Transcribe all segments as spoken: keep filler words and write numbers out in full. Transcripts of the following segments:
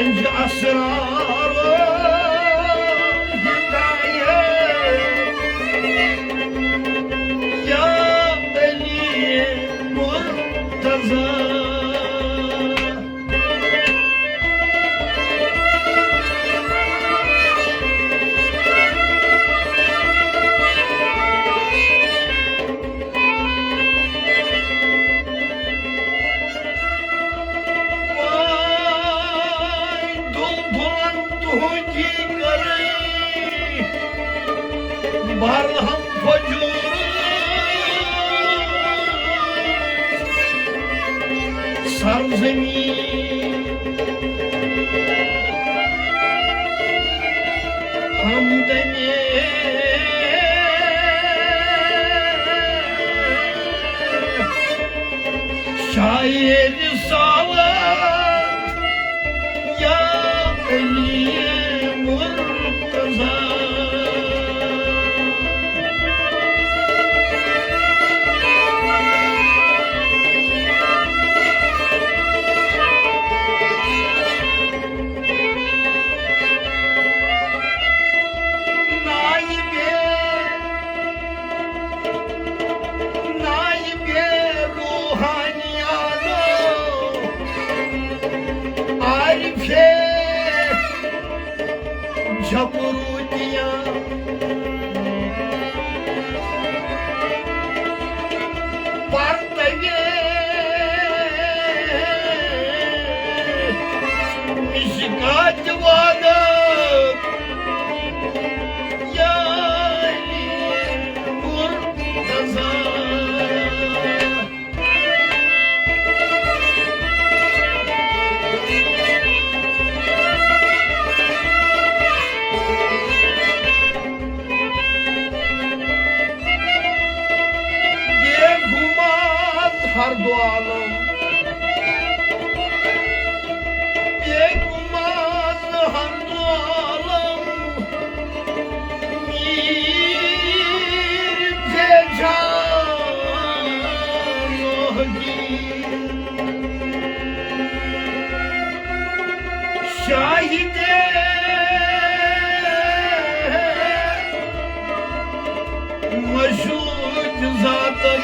اسرار ہدایت یا علی مرتضی۔ واے دُلدُلن تُہنٛدی کٔرٕے برہم فجور سرزمین۔ ہمدنی شاعر رسالت یا علی مرتضی۔ نایبِ، نایبِ روحانیانو، عارفِ جبروتیان۔ پرتوے مشکات وادب یا علی مرتضی۔ بے گُمان ہر دو عالم، بے گُمان ہر دو عالم، میر جے جان لوہگی۔ شاہدِ مشہود ذاتک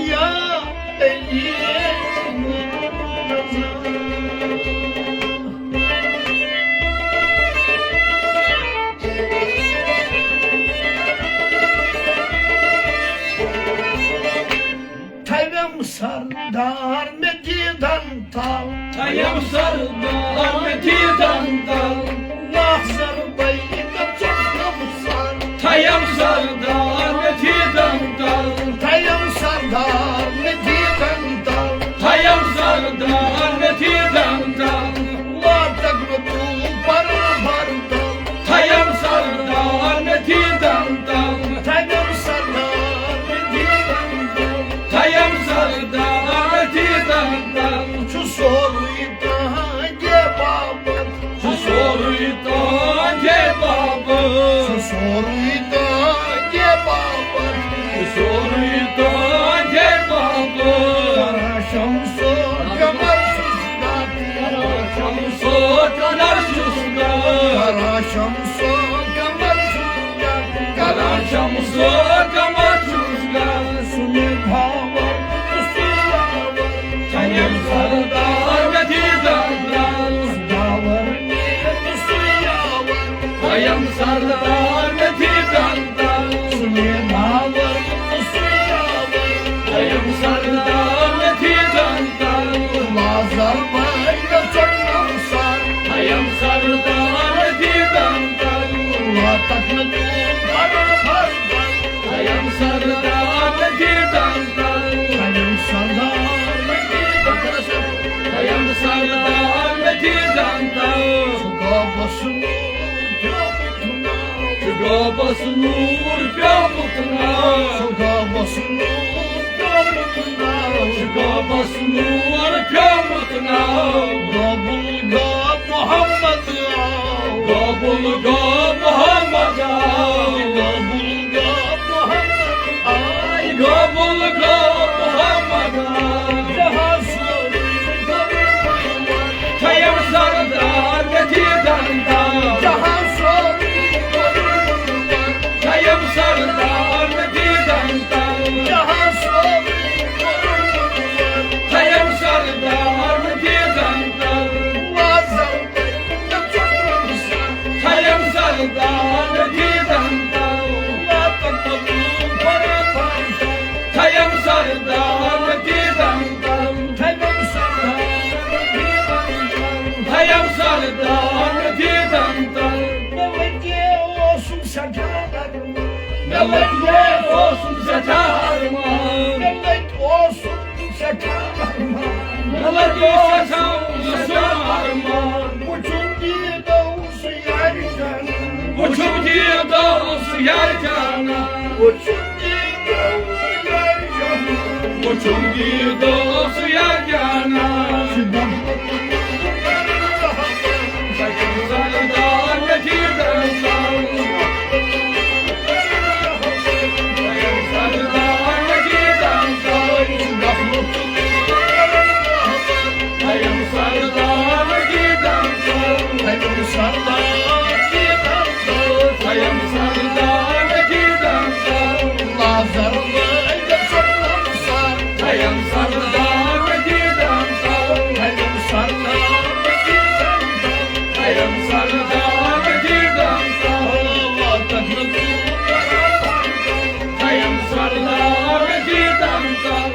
یا علی مرتضی۔ تھویم سردار مےٚ دیدن تل۔ تھویم سردار مےٚ دیدن تل۔ ناصر بھائی مےٚ ژوٚٹنم سر۔ تھویم سردار مےٚ دیدن تل۔ تھویم سردار مےٚ دیدن تل۔ تھویم سردار مےٚ دیدن تل۔ واتک نہٕ تُل پرور تل۔ تھویم سردار مےٚ دیدن تل۔ تھویم سردار مےٚ دیدن تل۔ تھویم سردار مےٚ دیدن تل۔ چھُ سورُے تُہنٛدے باپتھ۔ چھُ سورُے تُہنٛدے باپتھ۔ چھُ سورُے تُہنٛدے باپتھ۔ چھُ سورُے تُہنٛدے باپتھ۔ کران شمسو قمر چھُس گاتی۔ کران شمسو قمر چھُس گاتی۔ کران شمسو قمر چھُس گاتی۔ کران شمسو قمر چھُس گاتی۔ سُہ مےٚ باور تہٕ سُہ یاور۔ تھویم سردار مےٚ دیدن تل۔ باور مےٚ تہٕ سُہ یاور۔ تھویم سردار مےٚ دیدن تل۔ سُہ مےٚ باور تہٕ سُہ یاور۔ تھویم سردار مےٚ دیدن تل۔ لازر بھائی مےٚ ژوٚٹنم سر۔ تھویم سردار مےٚ دیدن تل۔ واتک نہٕ تُل پرور تل۔ تھویم سردار مےٚ دیدن تل۔ تھویم سردار مےٚ دیدن تل۔ تھویم سردار مےٚ دیدن تل۔ سُہ گوٚو بس نوٗر پیوٚمُت ناو۔ سُہ گوٚو بس نوٗر پیوٚمُت ناو۔ سُہ گوٚو بس نوٗر پیوٚمُت ناو۔ سُہ گوٚو بس نوٗر پیوٚمُت ناو۔ گوٚبُل گوٚو محمد آو۔ گوٚبُل گوٚو محمد آو۔ گوٚبُل گوٚو محمد آو۔ گوٚبُل گوٚو محمد آو۔ جہاں سورُے سٮ۪ٹھاہ ارمان۔ مےٚ لَگہِ اوسُم سٮ۪ٹھاہ ارمان۔ مےٚ لَگہِ اوسُم سٮ۪ٹھاہ ارمان۔ وٕچھُن دیٖدو سُہ یارِ جان۔ وٕچھُن دیٖدو سُہ یارِ جان۔ وٕچھُن دیٖدو سُہ یارِ جان۔ وٕچھُن دیٖدو سُہ یارِ جان۔ سُہ دَپہِ سردار مےٚ دیٖدم تَل۔ سردار مےٚ دیٖدم تَل۔ سردار مےٚ دیٖدم تَل۔ سردار مےٚ دیٖدم تَل۔ نظر لٲگِتھ ژھُنُم سر۔ تھایم سردار دیٖدم تَل۔ تھایم سردار دیٖدم تَل۔ تھایم سردار دیٖدم تَل۔ واتن نہٕ دوٗر۔ تھایم سردار دیٖدم تَل۔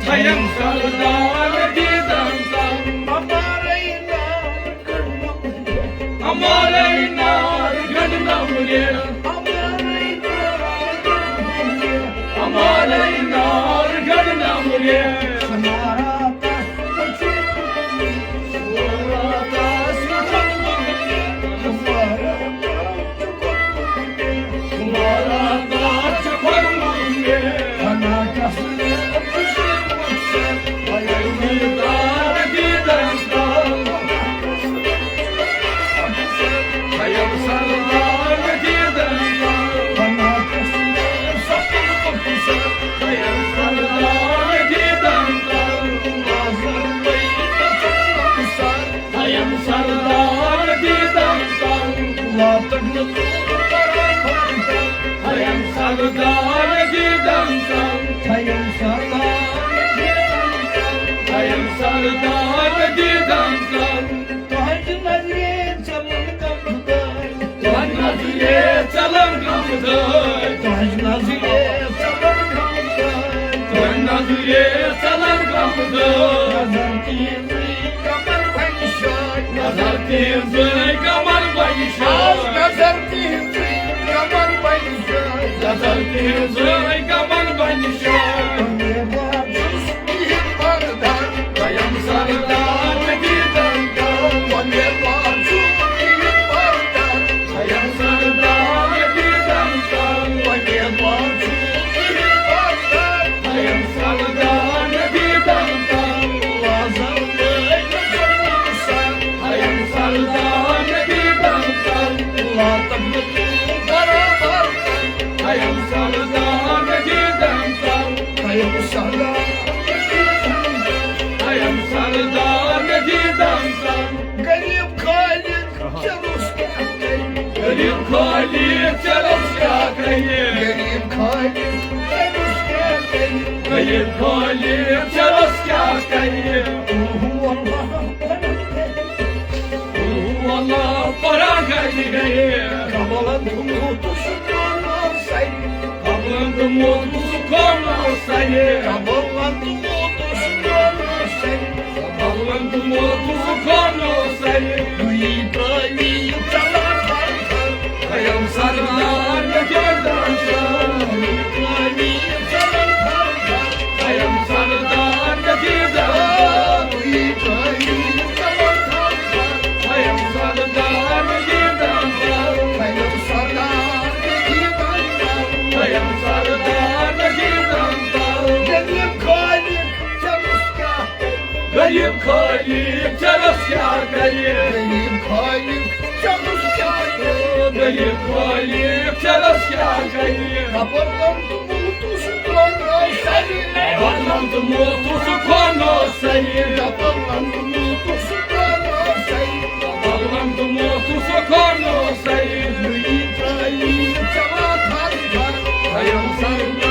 تھایم سردار دیٖدم تَل۔ ہمارے نار گنڈ نمرے۔ ہمارے نار گنڈ نمرے۔ ہمارے نار گنڈ نمرے۔ ہمارا دس۔ ہمارا دس۔ ہمارا دس۔ ہمارا دس۔ ہمارا دس۔ تھایم سردار دیٖدم تَل۔ تھایم سردار دیٖدم تَل۔ تھایم سردار دیٖدم تَل۔ تُہنٛزِ نظرِ ژَلن غم خداے۔ تُہنٛزِ نظرِ ژَلن غم خداے۔ تُہنٛزِ نظرِ ژَلن غم خداے۔ تُہنٛزِ نظرِ ژَلن غم خداے۔ نظر تِہنٛزٕے کمر بنہِ شاے۔ نظر تِہنٛزٕے کمر بنہِ شاے۔ نظر تِہنٛزٕے کمر بنہِ شاے۔ نظر تِہنٛزٕے کمر بنہِ شاے۔ اُمیدوار چھُس بہٕ یہِ بردار۔ تھایم سردار دیٖدم تَل۔ اُمیدوار چھُس بہٕ یہِ بردار۔ تھایم سردار دیٖدم تَل۔ اُمیدوار چھُس بہٕ یہِ بردار۔ تھایم سردار دیٖدم تَل۔ لازم لٲگۍ ژھُنُم سر۔ تھایم سردار دیٖدم تَل۔ واتن نہٕ دوٗر برابر۔ تھایم سردار دیٖدم تَل۔ تھایم سردار۔ تھایم سردار دیٖدم تَل۔ غریب خالق ژےٚ روٚس کیٛاہ کرِ؟ غریب خالق ژےٚ روٚس کیٛاہ کرِ؟ غریب خالق ژےٚ روٚس کیٛاہ کرِ؟ غریب خالق ژےٚ روٚس کیٛاہ کرِ؟ قل هو اللہ پران کرِ۔ قل هو اللہ پران کرِ۔ قبل انت موت سکون سر۔ قبل انت موت سکون سر۔ قبل انت موت سکون سر۔ قبل انت موت سکون سر۔ دویی ترٲوی ژلان تھل تھل۔ تھایم سردار مےٚ دیٖدم تَل۔ دویی ترٲوی ژلان تھل تھل۔ تھایم سردار مےٚ دیٖدم تَل۔ دویی ترٲوی ژلان تھل تھل۔ تھایم سردار مےٚ دیٖدم تَل۔ تھایم سردار مےٚ دیٖدم تَل۔ تھایم سردار مےٚ دیٖدم تَل۔ غریب خالق ژےٚ روٚس کیٛاہ کرِ؟ غریب خالق ژےٚ روٚس کیٛاہ کرِ؟ غریب خالق ژےٚ روٚس کیٛاہ کرِ؟ غریب خالق ژےٚ روٚس کیٛاہ کرِ؟ خبر کم تہٕ موتُس کون سرِ۔ بدلم تہٕ موتُس کون سرِ۔ بدلم تہٕ موتُس کون سرِ۔ بدلم تہٕ موتُس کون سرِ۔ نُیی ترٛایی ژےٚ واتان گھر۔ تھایم سر